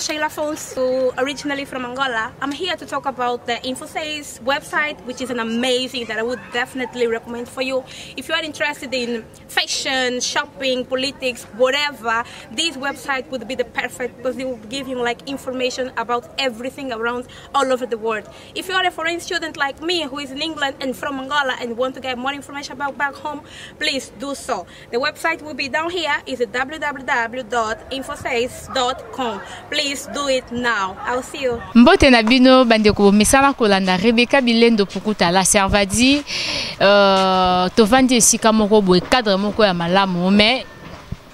Sheila Afonso, originally from Angola. I'm here to talk about the Info6 website, which is an amazing that I would definitely recommend for you. If you are interested in fashion, shopping, politics, whatever, this website would be the perfect because it will give you like information about everything around all over the world. If you are a foreign student like me who is in England and from Angola and want to get more information about back home, please do so. The website will be down here, is www.infosales.com. Please do it now. I'll see you. Mbote na bino bandeko bomesana kolanda Rebecca Bilendo Pukuta la Servadi. Tovandi esika moko boye, cadre moko ya malamu, mais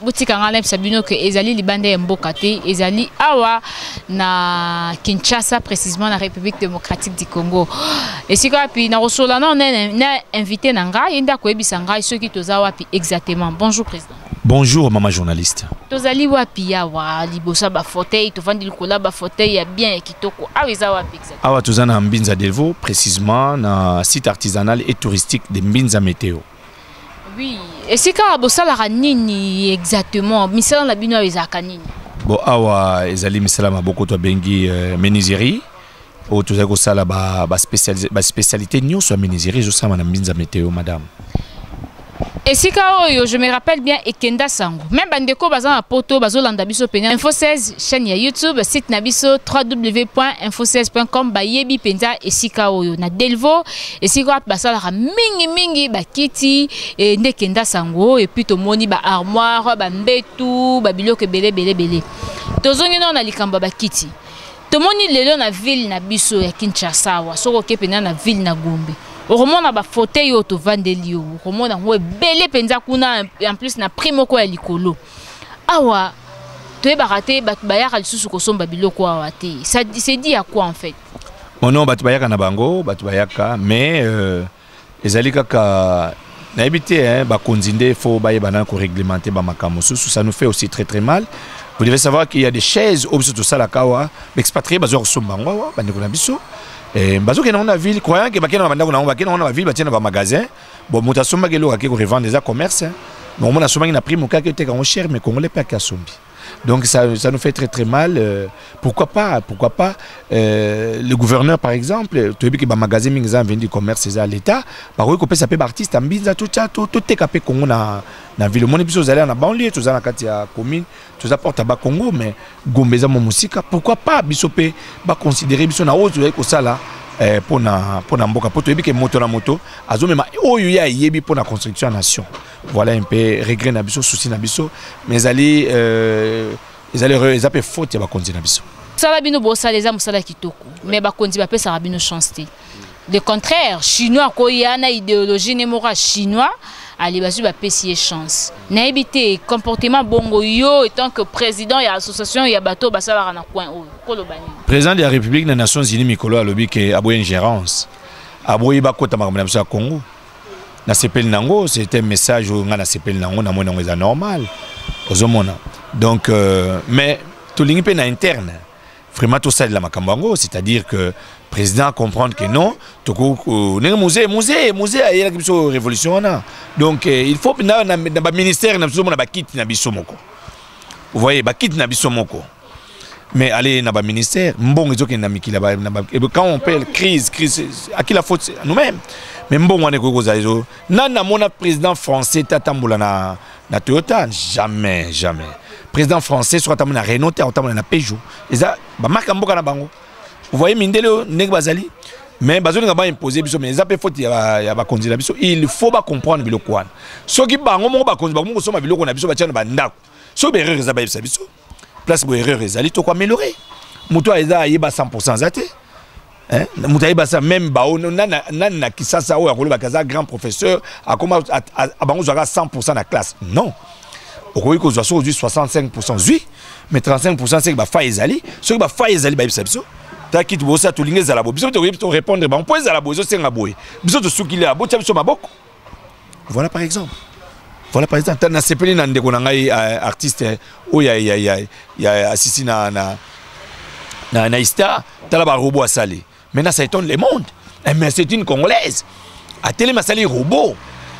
botika nga nayebisa bino ke ezali libanda ya mboka te, ezali awa na Kinshasa, précisément na République démocratique du Congo. Esika wapi nakosola na invité na ngai, ye nde akoyebisa ngai soki toza wapi exactement. Bonjour président. Bonjour maman journaliste. Tozali wapi awa? Liboso ya bafauteuil, tovandi likolo ya bafauteuil ya bien ya kitoko. Awa eza wapi exactement? Awa toza na Mbinza Delvaux, précisément na site artisanal et touristique de Mbinza Météo. Oui, esika bosalaka nini exactement? Misala na bino awa ezalaka nini? Bon, awa ezali misala maboko, tobengi menuiserie, oyo tozali kosala ba spécialité nyonso ya menuiserie ezosalama na Mbinza Météo, madame. Esika oyo, je me rappelle bien, ekenda sango même bandeko baza na poto bazolanda biso mpenza. Info 16, chaîne ya YouTube, site na biso www.info16.com, bayebi mpenza esika oyo na Delvaux, esika wapi basalaka mingimingi bakiti nde ekenda sango. Et puis tomoni ba armoire, bambetu, babiloko ebele ebele ebele. Tozongi nano na likambo ya bakiti. Tomoni lelo na ville na biso ya Kinshasa awa, soki oke mpenza na ville na Gombe, okomona bafauteuil oyo tovandeli yo, okomona yango ebele mpenza kuna, en plus na prix moko ya likolo. Awa toyebaka te bato bayaka lisusu kosomba biloko awa te. C'est dû à quoi en fait? Bon, non, bato bayaka na bango, bato bayaka, mais ezali kaka nayebi te, hein, bakonzi nde faut bayeba na koréglementer bamakambo mosusu. Ça nous fait aussi très très mal. Vous devez savoir qu'il y a des chaises oyo biso tosalaka awa, baexpatrié bazwa kosomba yango awa, bandeko na biso bazokende yango na ville, croyant ke bakende na bandako na yango, bakende yango na baville, batie na bamagasin. Bon, moto asombaki eloko, ake korevendre, eza commerce, hein. Bon, omona asombaki na prix moke, ake oteka yango cher, mais congolais mpe ake asombi. Donc ça nous fait très très mal. Pourquoi pas le gouverneur par exemple, toyebi ke bamagasin mingi eza avenue du commerce, eza l'État, bakoki kopesa mpe baartiste ya Mbinza, totya toteka mpe Congo na ville. Omoni biso ozali na banlieue, toza na kati ya commune, toza porte ya Bakongo, mais Gombe eza mo mosika. Pourquoi pas biso mpe baconsidérer biso na oyo tozali kosala mpona mboka, mpo toyebi ke moto na moto azomema oyo ye ayebi mpona construction ya nation. Voilà un peu regret na biso, souci na biso, mais ezali eza mpe faute ya bakonzi na biso. Mosala bino bosala eza mosala kitoko, mais bakonzi bapesaka bino chance te. Le contraire, chinois akoya na idéologie ne moko ya chinois, ale bazwi, bapesi ye chance. Nayebi te comportement bongo. Yo étant que président ya association ya bato basalaka na coin oyo, koloba nini? Président de la République na Nations unies mikolo alobi ke aboyi ingérence, aboyi bakota makambo na biso ya Congo. Nasepeli nango, c'est un message oyo ngai nasepeli nango, namoni yango eza normal. Ozomona donc mais tolingi mpe na interne vraiment tosalela makambo yango, c'est-à-dire que président comprendre que non, toko ndenge Mzee ayelaki biso révolution wana. Donc il faut na baministère na biso omona bakiti na biso moko. Vous voyez, bakiti na biso moko, mais aller na baministère, mbongo ezokende na mikili. Quand on parle crise, crise, à qui la faute? C'est nous-mêmes. Mais mbongo wana ekoki kozala ezo nani? Namona président français te atambola na Toyota, jamais, jamais. Président français soki atambola na Renault te, akotambola na Peugeot, eza bamarque ya mboka na bango. Vous voyez mindele oyo ndenge bazali, mais bazolinga baimpose biso, mais eza mpe faute ya bakonzi na biso. Il faut bacomprendre biloko wana. Soki bango moko bakonzi bakomi kosomba biloko na biso, batia na bandako, soki baerreur eza, bayebisa biso place bo erreur ezali, tokoaméliorer. Moto eza ayeba 100 aza te, moto ayeba sa même bao nani na Kisasa oyo akolobaka aza grand professeur, akoma bango zwaka 100 na classe. Non, okoki kozwa, soki ozwi 65, zwi, mais 35 seki bafaille ezali. Soki bafaille ezali, bayebisa biso taki bosa tolingi ezala boye. Biso tokoyebi torépondre bango mpo ezala boye, ezosenga boye, biso tosukili, botia biso maboko. Voilà par exemple, voilà par exemple, nasepeli na ndeko na ngai artiste oyo ya asisi na ista. Tala barobot asali. Maintenant ça étonne le monde. Eh, mais c'est une Congolaise atelemi asali robot.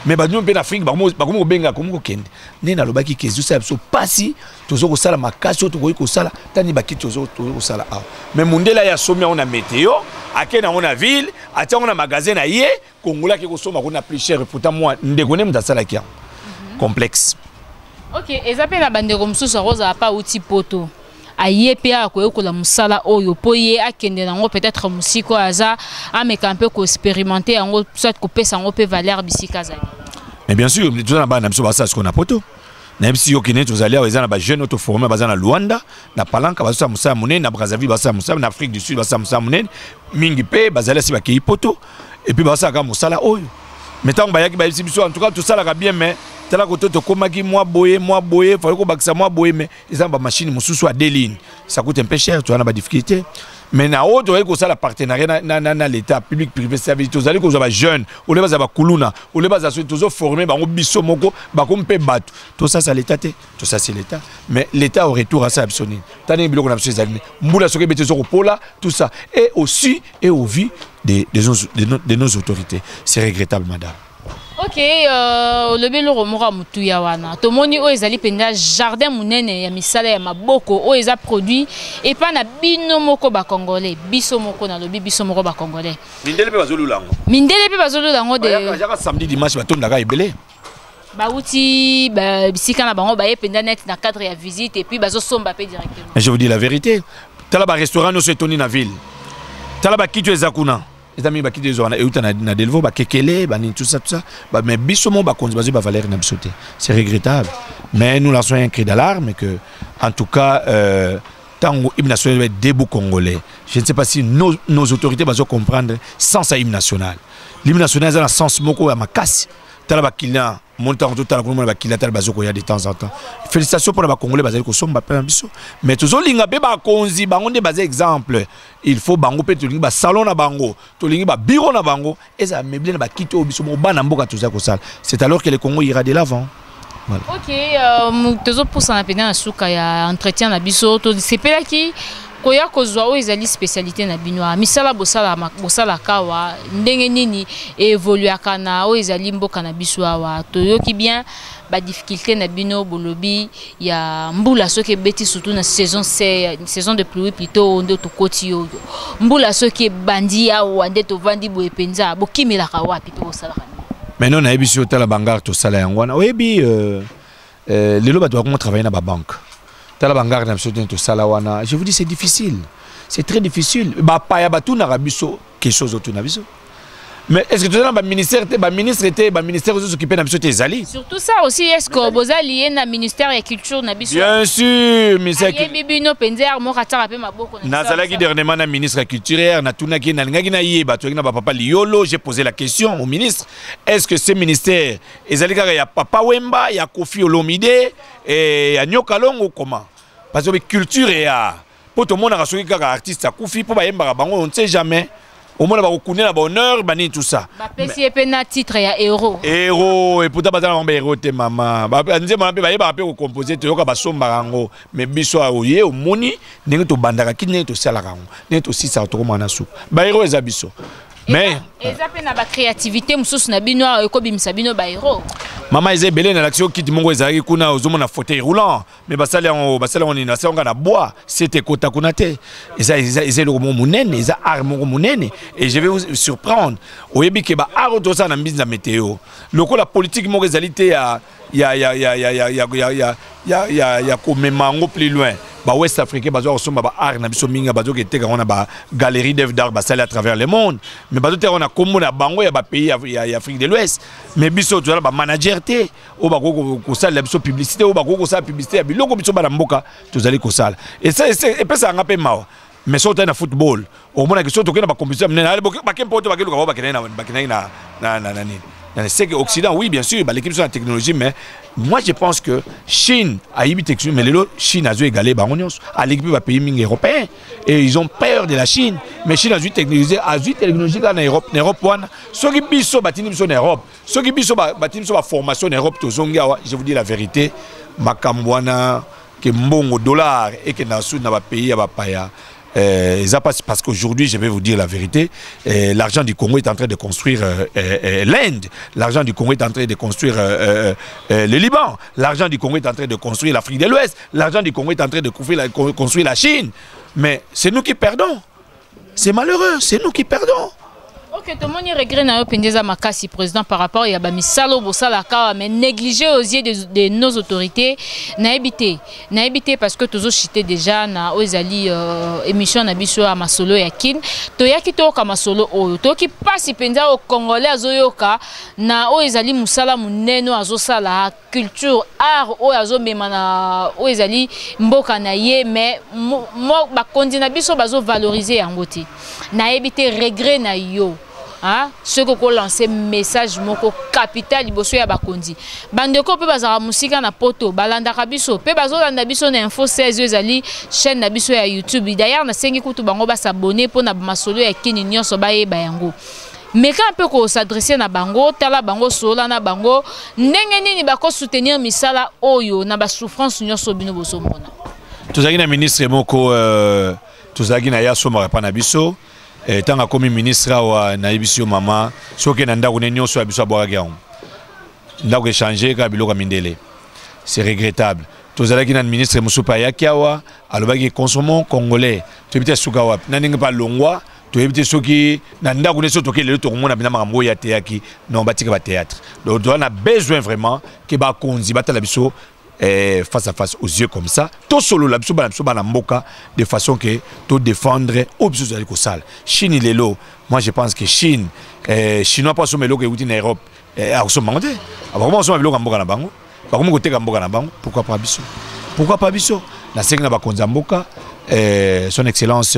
Mais bato mpe na Afrique bakomi kobenga, komi kokende. Nde nalobaki ke ezosala biso mpasi, tozo kosala makasi oyo tokoki kosala tani bakiti tozo kosala awa. Mais mundele aye, asomi yango na Meteo, ake nango na ville, atia yango na magasin na ye. Congolais ake kosomba kuna plus cher, pourtant mwa ndeko nde moto asalaki yango. Complexe. Ok, eza mpe na bandeko mosusu akozala pa auti Poto, aye mpe akoyekola mosala oyo mpo ye akende nango peut-être mosika oyo aza, ameka mpe koexpérimenter yango, soit kopesa yango mpe valeur bisika azali. Mais bien sûr, toza na bana na biso basala sikoyo na Poto. Nayebisi yo, kende, tozali awa, eza na bajeune oyo toforme, baza na Luanda, na Palanka, bazosala mosala monene, na Brazzaville basala mosala, na Afrique du Sud basala mosala monene mingi, mpe bazali asi bakei Poto et puis basalaka mosala oyo. Mais ntango bayaki, bayebisi biso: en tout cas tosalaka bien, mais tala koto tokomaki mwa boye, mwa boye, fallait kobakisa mwa boye. Mais eza na bamachine mosusu à deux lignes, ça coûte un peu cher, toza na badifficulté. Mais na oyo tozali kosala partenariat na l'État, public privé service, tozali kozwa bajeune ole bazala bakuluna, ole bazala soki tozoforme bango biso moko, bakomi mpe bato. Tosasa l'État te, tosasi l'État, mais l'État au retour asala biso nini? Ta ndenge biloko na biso ezali, mbula soki ebeti, ezokopola, tout ça. Et aussi et au vu de nos autorités, c'est regrettable, madame. Ok, olobi eloko moko ya motuya wana. Tomoni oyo ezali mpenza jardin monene ya misala ya maboko oyo eza produit epai na bino moko bacongolais, biso moko, nalobi biso moko bacongolais. Mindele mpe bazolula yango. Mindele mpe bazolula yango de. Yaka samedi, dimanche, batondaka ebele. Bauti bisika na bango, baye mpenza net na cadre ya visite et puis bazosomba mpe directement. Mais je vous dis la vérité, tala barestaurant nyonso etondi na ville, tala bakiti oyo eza kuna, eza mingi bakiti ezwa wana euta na Delvaux, bakekele banini, tout ça, tout ça. Mais biso mo bakonzi bazwi bavaleur na biso te, c'est regrettable. Mais nous lançons un cri d'alarme que en tout cas ntango hymne national, debout congolais. Je ne sais pas si nos autorités bazo comprendre sens ya hymne national. L'hymne national eza na sens moko ya makasi. Tala baclient moni, ntango totala kuna, mona baclient, tala bazokoya de temps en temps. Félicitation mpona bacongolais bazali kosomba mpe na biso. Mais tozolinga mpe bakonzi, bango nde baza exemple. Il faut bango mpe, tolingi basalon na bango, tolingi babureau na bango ezala meublé na bakiti oyo biso moko bana mboka toza kosala. C'est alors que le Congo ira de l'avant. Voilà. Ok, tozopusana mpenza na suka ya entretien na biso. Tosepelaki koya kozwa oyo ezali spécialité na bino. Misala bosalaka awa, ndenge nini evoluaka na oyo ezali mboka na biso awa? Toyoki bien badifficulté na bino, bolobi ya mbula soki ebeti, surtout na saison, saison de pluie plutôt, nde tokoti oyo. Mbula soki ebandi awa, nde tovandi boye mpenza, bokimelaka wapi mpe bosalaka nini? Maintenant nayebi si otala bahangar tosala yango wana. Oyebi, lelo bato bakoma travailler na babanque. Tala bahangar na biso te tosala wana. Je vous dis, c'est difficile, c'est très difficile. Bapaya batunaka biso question, ozotuna biso, mais est ce que toza na baministère te, baministre te, baministère ozosokipe na biso te ezali? Surtout ça aussi, est ce que boza lié na ministère ya culture na biso? Bien sûr, ministère. Ayebi bino mpenza ya moko atiaka mpe maboko? Nazalaki dernièrement na ministre ya culture, natunaki, nalingaki nayeba, toyaki na bapapa Liyolo. J'ai posé la question au ministre: est ce que ce ministère ezali kaka ya Papa Wemba, ya Kofi Olomide, ya Nyoka Longo, comment? Parce que culture ya mpo tomonaka soki kaka artiste akufi mpo bayembaka bango, on ne sait jamais, omona bakokunda na bahonneur banini, tout ça. Bapesi ye mpe na titre ya héros. Héros, et pourtant baza na bango bahéros te, mama. Nzembo wana mpe bayebaka mpe kocompose, toyoka basombaka yango. Mais biso oye omoni ndenge tobandaka ki, ndenge tosalaka yango, ndenge tosisaka, tokomaka na suka, bahéros eza biso. Mais eza mpe na bacréativité mosusu na bino awa ekobimisa bino bahéros. Mama, eza ebele. Nalakisi yo kiti moko ezalaki kuna, ozomona fauteuil roulant, mais basali yango, basali yango nini? Basali yango na bois, sete ekota kuna te. Eza eloko moko monene, eza art moko monene. Et je vais vous surprendre, oyebi ke ba art oyo tozosala na Mbinza Météo, lokola politique moko ezali te ya komema yango plus loin, bawest africain bazwa kosomba baart na biso mingi, bazoki eteka yango na bagalerie d'œuvre d'art basali à travers le monde, mais bazoteka yango na nkombo na bango ya bapays ya Afrique de l'Ouest. Mais biso tozala bamanager te oyo bakoki kosalela biso publicité, oyo bakoki kosala publicité ya biloko biso bana mboka tozali kosala. Epesaka nga mpe mawa. Mais soki otali na football, omonaki soki tokei na bacompétition ya minene, bake mpo te bakeluka bao bakendaki na nini, c'est que Occident, oui, bien sûr, l'équipe sur la technologie, mais moi je pense que Chine a eu technologie, mais lelo Chine a égalé bango nyonso, à l'équipe ba pays mingi européen et ils ont peur de la Chine. Mais Chine a eu technologie, a eu technologie na Europe, na Europe wana. Soki biso batini biso na Europe, soki biso batini biso ba formation na Europe, tozongi awa, je vous dis la vérité, makambo wana ke mbongo dollar et que na sud na ba pays ya bapaya. Eza pasi parce qu'aujourd'hui, je vais vous dire la vérité, l'argent du Congo est en train de construire l'Inde, l'argent du Congo est en train de construire le Liban, l'argent du Congo est en train de construire l'Afrique de l'Ouest, l'argent du Congo est en train de construire la Chine. Mais c'est nous qui perdons. C'est malheureux, c'est nous qui perdons. Ok, tomoni regret na yo mpenza eza makasi, président, par rapport ya bamisala oyo bosalaka awa, mais négligé aux yeux de nos autorités. Nayebi te, nayebi te, parce que tozochite déjà na oyo ezali émission na biso ya Masolo ya Kine. Toyaki toyoka masolo oyo, toyoki mpasi mpenza oyo Congolais azoyoka na oyo ezali mosala monene oyo azosala, culture, art oyo azomema na oyo ezali mboka na ye, mais bakonzi na biso bazovalorize yango te. Nayebi te, regret na yo, soki okolance message moko capital liboso ya bakonzi, bandeko mpe bazalaka mosika na Poto, balandaka biso mpe bazolanda biso na Info 16 oyo ezali chaîne na biso ya YouTube. D'ailleurs, nasengi kutu bango bas'abonner mpona Masolo ya Kini nyonso bayeba yango. Meka mpe kos'adresser na bango, tala bango, solola na bango ndenge nini bakosoutenir misala oyo na basouffrance nyonso bino bozomona. Tozalaki na ministre moko, tozalaki na ye, asomaka epa na biso. Ntango akomi ministre awa, nayebisi yo mama, soki na ndako ne nyonso ya biso abwakaki yango, ndako echange kaka biloko ya mindele. C'est regrettable. Tozalaki na ministre mosusu mpe ayaki awa, alobaki "Consommons congolais". Toyebi te suka wapi na ndenge mpe alongwa. Toyebi te soki na ndako nde soki toke lelo, tokomona mpenza makambo oyo ateyaki. Non, batika bathéâtre. Donc toza na besoin vraiment ke bakonzi batala biso face à face, aux yeux comme ça, tosolola biso bana, biso bana mboka, de façon que todéfendre oyo biso tozali kosala. Chine lelo, moi je pense que Chine, chinois mpo asomba eloko euti na Europe, akosomba bango te, bakoma kosomba biloko ya mboka na bango, bakomi koteka mboka na bango. Pourquoi pas biso? Pourquoi pas biso? Nasengi na bakonzi ya mboka, son excellence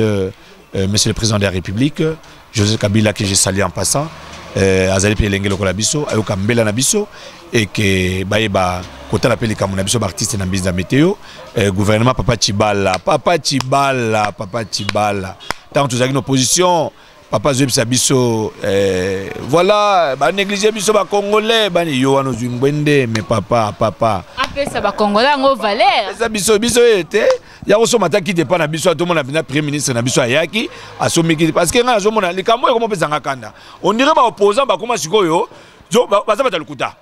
monsieur le président de la République Joseph Kabila, que je salue en passant, azali mpe elenge lokola biso, ayoka mbela na biso eke bayeba kotala mpe likambo na biso baartiste na mbinza météo. Gouvernement papa Chibala, papa Chibala, papa Chibala, ntango tozalaki na opposition, papa azoyebisa biso, voilà, banéglige biso bacongolais bani yo wana ozwi ngwende. Mais papa, papa Apesa bacongolais yango valeur. Eza biso, biso ye te ya kosomba ata kiti epa na biso. Atomona mpenza premier ministre na biso ayaki, asombi kiti, parce que ngai nazomona likambo oyo ekomopesanga kanda. On dirait baopposant bakoma sikoyo baza bato ya lokuta.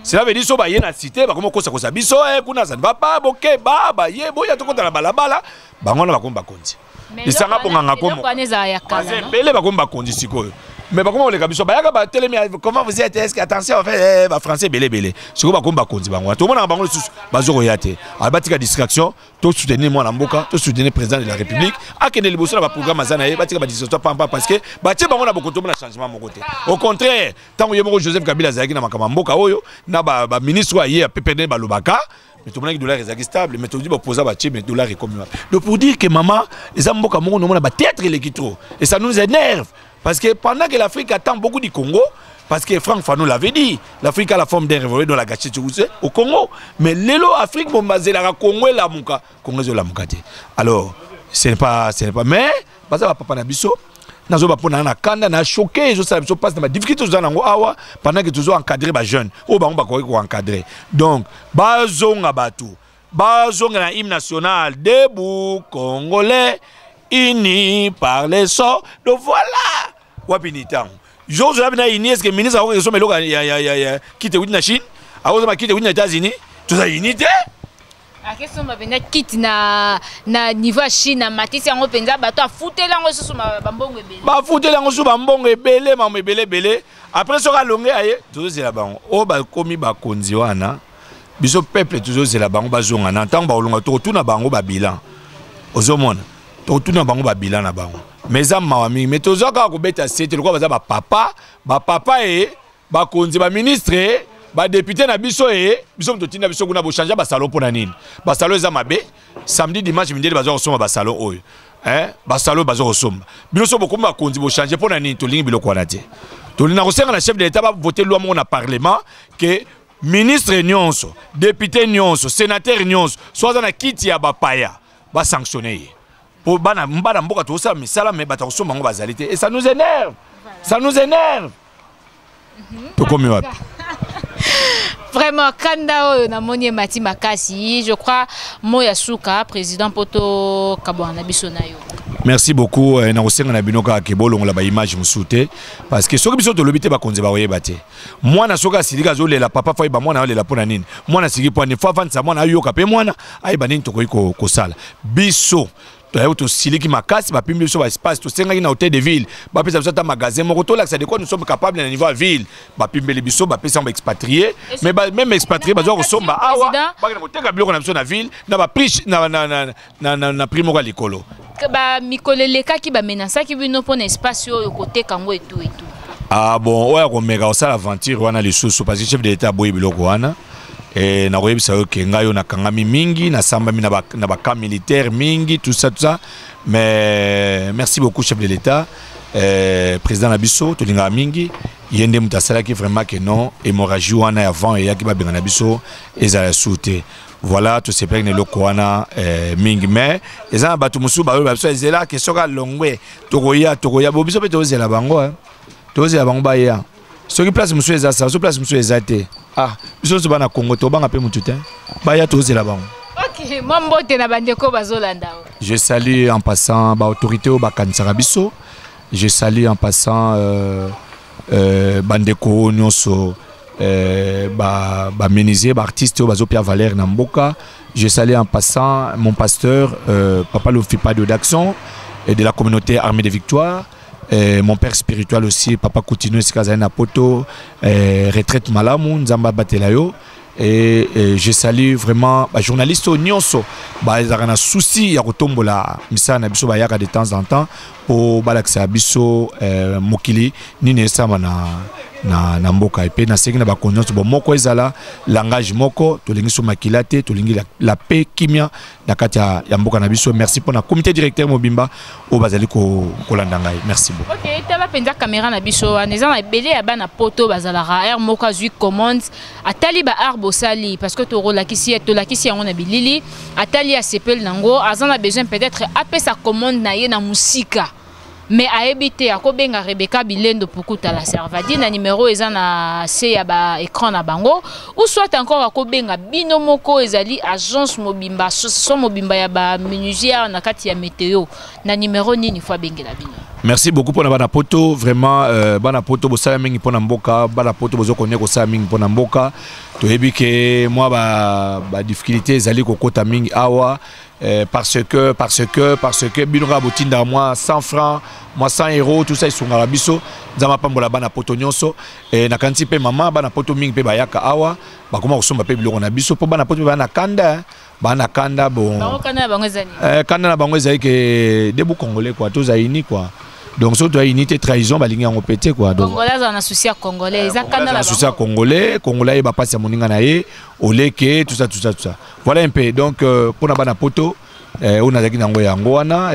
Cela veut dire so baye na cité, bakoma kosakosa biso, kuna ça ne va pas, bokeba, baye boya tokota na balabala. Bango wana bakomi bakonzi lisanga bonganga komo ebele, bakomi bakonzi sikoyo, mais bakoma koleka biso. Bayaka, batelemi: "Comment vous êtes? Est-ce que, attention, en fait, bafrançais ebele ebele." Sikoyo bakomi bakonzi bango wana, tomonaka bango lisusu bazokoya te. Batika distraction, tosoutenir mwana mboka, tosoutenir président de la République, akende liboso na baprogramme aza na ye. Batika badistraction pampa, parce que batie bango na bokoto, mona changement moko te. Au contraire, ntango ye moko Joseph Kabila azalaki na makambo ya mboka oyo na baministre oyo aye ya PPRD, balobaka, mais tomonaki dollar ezalaki stable. Mais todi bapoza batie, mais dollar ekomi wapi? Donc pour dire que mama, eza mboka moko nomona bathéâtre eleki trop et ça nous énerve, parce que pendant que l'Afrique attend beaucoup du Congo, parce que Franck Fanon l'avait dit, l'Afrique a la forme d'un revolver dont la gâchette au Congo. Mais lelo Afrique bombazelaka Congo elamuka, Congo ezolamuka te. Alors ce n'est pas, mais baza bapapa na biso. Nazoba mpo na kanda na choqué, ezosala biso mpasi na badifficulté toza nango awa, pendant que tozo encadrer bajeune oyo bango bakoki koencadrer. Donc bazonga bato, bazonga na hymne national: "Debout Congolais, unis par les sorts." Donc voilà, wapi ni ntango jour na uni? Est ce que ministre akoki kosomba eloko ya kiti euti na Chine, akosomba kiti euti na États-Unis? Toza uni te. Akesomba mpenza kiti na niveau ya Chine, amatisi yango mpenza, bato afuteli yango lisusu bambongo ebele. Bafuteli yango susu bambongo ebele, mambo ebele ebele. Après soki alonge aye, tozozela bango oyo bakomi bakonzi wana. Biso peuple tozozela bango bazonga. Na ntango bakolonga, tokotuna bango babilan. Ozomona, tokotuna bango babilan na bango. Mais eza mawa mingi, mais toza kaka kobeta sete lokola baza bapapa, bapapa e bakonzi, baministre, badéputé na biso e biso moto totinda biso kuna. Bochange basalon mpo na nini? Basalon eza mabe. Samedi, dimanche, mindele baza kosomba basalon oyo, basalon baza kosomba. Bino so bokomi bakonzi, bochange mpo na nini? Tolingi biloko wana te. Tolinga kosenga na chef de l'État bavote loi moko na parlement ke ministre nyonso, député nyonso, sénateur nyonso so aza na kiti ya bapaya, basanctionne ye. Po bana, bana mboka tozosala misala, mais bato akosomba yango bazali te. Et ça nous énerve, ça nous énerve. Tokomi wapi? Vraiment, kanda oyo namoni emati makasi. Je crois mot ya suka, président, mpo tokabwana na biso na yo. Merci beaucoup. Eh, nakosenga na bino kaka ke bolongola baimage mosusu te, parce que soki biso tolobi te, bakonzi bakoyeba te. Mwana soki asiliki, azolela papa, fo ayeba mwana aolela mpo na nini. Mwana asiliki mpo nini? Fo avandisa mwana, ayoka mpe mwana ayeba nini tokoki kosala. Biso toyaki, tosiliki makasi, bapimi biso baespace. Tosengaki na hôtel de ville bapesa biso ata magasin moko, tolakisa de quoi nous sommes capables na niveau ya ville. Bapimbeli biso, bapesa yango baexpatrié, mais même expatrié bazwa kosomba awa, bakende koteka biloko na biso na ville na baprix na prix moko ya likolo. Bamikolo elekaki, bamenasaki bino mpo na espace oyo koteka yango etu etu. Ah bon, oyo akomeka kosala aventure wana lisusu, parce que chef de l'État aboyi biloko wana. E nakoyebisa yo ke ngai oyo nakangami mingi, nasambami na bacamp militaire mingi, tout ça, tout ça. Mais merci beaucoup, chef de l'État, président na biso tolingaka mingi. Ye nde moto asalaki vraiment ke non, hémorragie wana ya vent eyaki, babenga na biso ezala su te. Voilà, tosepelaki na eloko wana mingi. Mais eza na bato mosusu bayoba biso, ezela ke soki alongwe tokoya, tokoya. Bo biso mpe tozela bango, tozela bango baya. Soki place mosusu eza sa, soki place mosusu eza te, ah, biso nyonso bana Congo, tobanga mpe motu te. Baya, tozela bango. Ok, mwa mbote na bandeko bazolanda. Je salue en passant baautorité oyo bakanisaka biso. Je salue en passant bandeko nyonso, bamenuisier, baartiste oyo bazopia valeur na mboka. Je salue en passant mon pasteur, papa Lofipado d'Action et de la communauté Armée de Victoire, et mon père spirituel aussi, papa Coutinho, esika azali na poto, retraite malamu, Nzambe abatela yo. Et je salue vraiment bajournaliste oyo nyonso bazalaka na souci ya kotombola misala na biso, bayaka de temps en temps mpo balakisa biso mokili nini esama na mboka. Epe nasengi na bakonzi nyonso, bomoko ezala langage moko. Tolingi so makila te, tolingi la paix, kimia na kati ya mboka na biso. Merci mpona comité directeur mobimba oyo bazali kolanda ngai. Merci beaucoup. Ok, tala mpenza caméra na biso wana. Eza na ebele ya bana poto bazalaka heure moko azwi commande, atali baart bosali, parce que tolakisi, tolakisi yango na bilili, atali, asepeli nango, aza na besoin peut-être apesa commande na ye na mosika, mais ayebi te, akobenga Rebeka Bilendo Pukuta la Servadi na numéro eza na se ya baécran na bango, ou soit encore akobenga bino moko, ezali agence mobimba, association mobimba ya bamenuisière na kati ya Météo. Na numéro nini fo abengela bino? Merci beaucoup mpona bana poto. Vraiment, bana poto bosala mingi mpona mboka. Bana poto bozokone kosala mingi mpona mboka. Toyebi ke mwa badifficulté ezali kokota mingi awa, parce que bino kaka botindaka mwa 100 francs, mwa 100 euros, tout ça esungaka biso. Nzambe apambola bana poto nyonso. Nakanisi mpe mama, bana poto mingi mpe bayaka awa, bakoma kosomba mpe biloko na biso, mpo bana poto mpe baa na kanda, baa na kanda. Bon, kanda na bango ezali? Kanda na bango ezali ke debout congolais quoi, toza uni quoi. Donc soki toya unité, trahison balingi yango pe te quoi. Donc Congolais azala na souci ya Congolais, eza kanda na souci ya Congolais. Congolais ayeba mpasi ya moninga na ye, oleke, tout ça, tout ça, tout ça. Voilà un peu. Donc mpona bana poto, oyo nazalaki nango yango wana.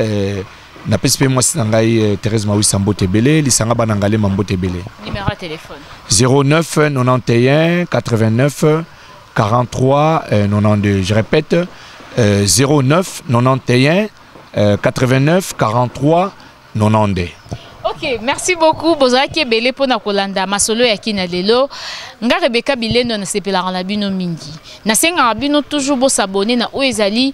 Napesi mpe mwasi na ngai Thérèse Mawisa mbote ebele, lisanga bana Ngalema mbote ebele. Numéro ya téléphone? 09 91 89 43 92. Je répète, 09 91 89 43 92. Ok, merci beaucoup. Bozalaki ebele mpona kolanda masolo ya kina lelo. Nga Rebeka Bilendo, nasepelaka na bino mingi. Nasengaka bino toujours bosabonner na oyo ezali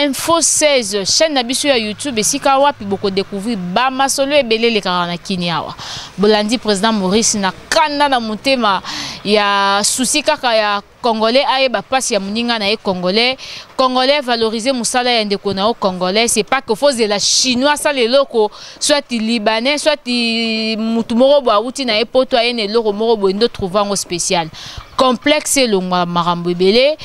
Info 16, chaîne na biso ya YouTube, esika wapi bokodécouvrir bamasolo ebele elekaka na kini awa. Bolandi président Maurice na kanda na motema ya souci kaka ya Congolais ayeba mpasi ya moninga na ye Congolais. Congolais, valoriser mosala ya ndeko na yo Congolais. C'est pas que fozela Chinois asala eloko, soit Libanais, soit mutu moko boye awuti na ye poto, aye na eloko moko boye nde trouve yango spécial. Complexe elongwa makambo ebele,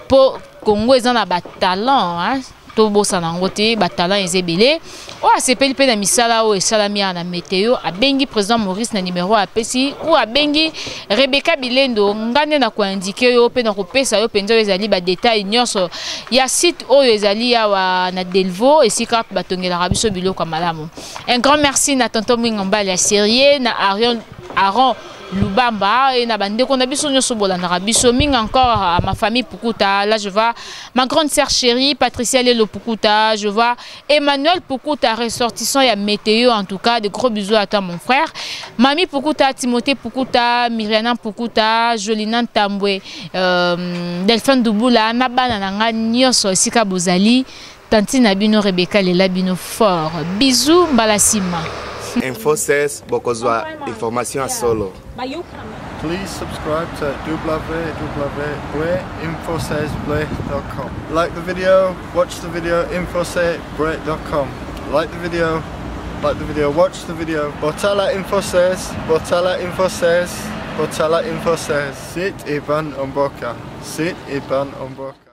mpo Congo eza na batalent, hein? Tobosana yango te, batalent eza ebele. Oyo asepeli mpe na misala oyo esalami awa na Meteo, abengi président Maurice na numero apesi, ou abengi Rebeka Bilendo. Nga nde na koindiquer yo mpe na kopesa yo mpenza oyo ezali badetail nyonso ya site oyo ezali awa na Delvaux, esika batongelaka biso biloko ya malamu. Un grand merci na tonton Mwinga Mbali ya Serie, na Arion Aron Lubamba et na bandeko na biso nyonso bolandaka biso mingi. Encore à ma famille Pukuta, là je vois ma grande sœur chérie Patricia Lelo Pukuta, je vois Emmanuel Pukuta, ressortissant ya Météo. En tout cas, de gros bisous à toi, mon frère. Mami Pukuta, Timothée Pukuta, Myriana Pukuta, Jolina Tambwe, Delphin Dubula, na bana na nga nyonso esika bozali. Tantine na bino Rebecca lela bino fort. Bisous mbala sima. Info 16 bokozwa information ya solo. Please subscribe to www.info16.com. Like the video, watch the video, info16.com. Like the video, like the video, watch the video. Botala Info says, Botala Info says, Botala Info says. Sit Iban Omboka. Sit Iban Omboka.